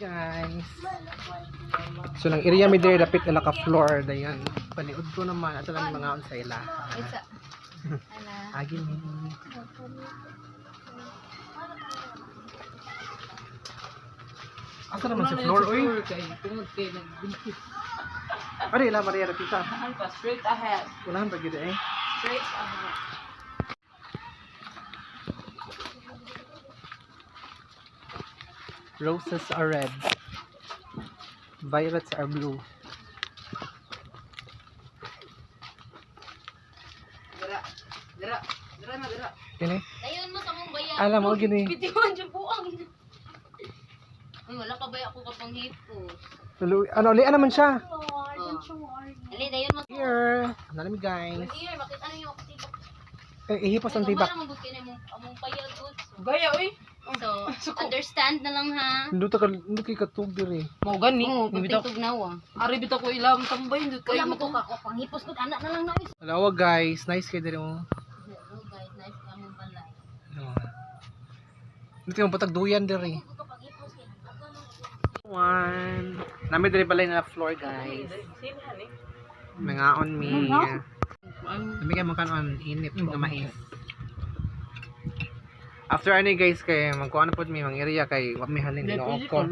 Guys. So nang area mi diri dapit ila ka floor dayon. Paniud ko naman ato lang mga sa ila. Isa. Ala. Agi mi. Asa naman si floor oy? Kay tungod kay nagbinti. Ari ila Maria Rapita. Mahal pa straight ahead. Unahan pa gyud eh. Straight ahead. Roses are red. Violets are blue. Dira. Dira. Dira na dira. Kini? Dayon mo sa mong bayan. Alam mo gini. Bitiwan dyan buang. Uy, wala pa ba ako kapang hipos? Lulu, ano ulian naman siya. Oh. Ali, dayon mo. Here. Ano mi guys? Here, bakit ano yung ako tibak? Eh, ihipos ang tibak. Ay, kamay na mong among payag. Gaya oy. So, understand na lang ha. Hindi ka hindi kay katug diri. Mao gani. Oo, Bitaw. pagtugtog na wa. Ari bitaw ko ilang tambay ndot Wala kayo mo ko kako pang hipos ko anak na lang na. Alawa guys, nice kay diri oh. Hello guys, nice ka mong balay. No. Hindi kayo patagduyan diri. Ko pang hipos kay ako nang One. Nami diri balay na floor guys. Mga on me. Nami kay mga kanon init nga mais. After ani guys kay magkuan na pud mi mang area kay wa mi halin Ginoo ko.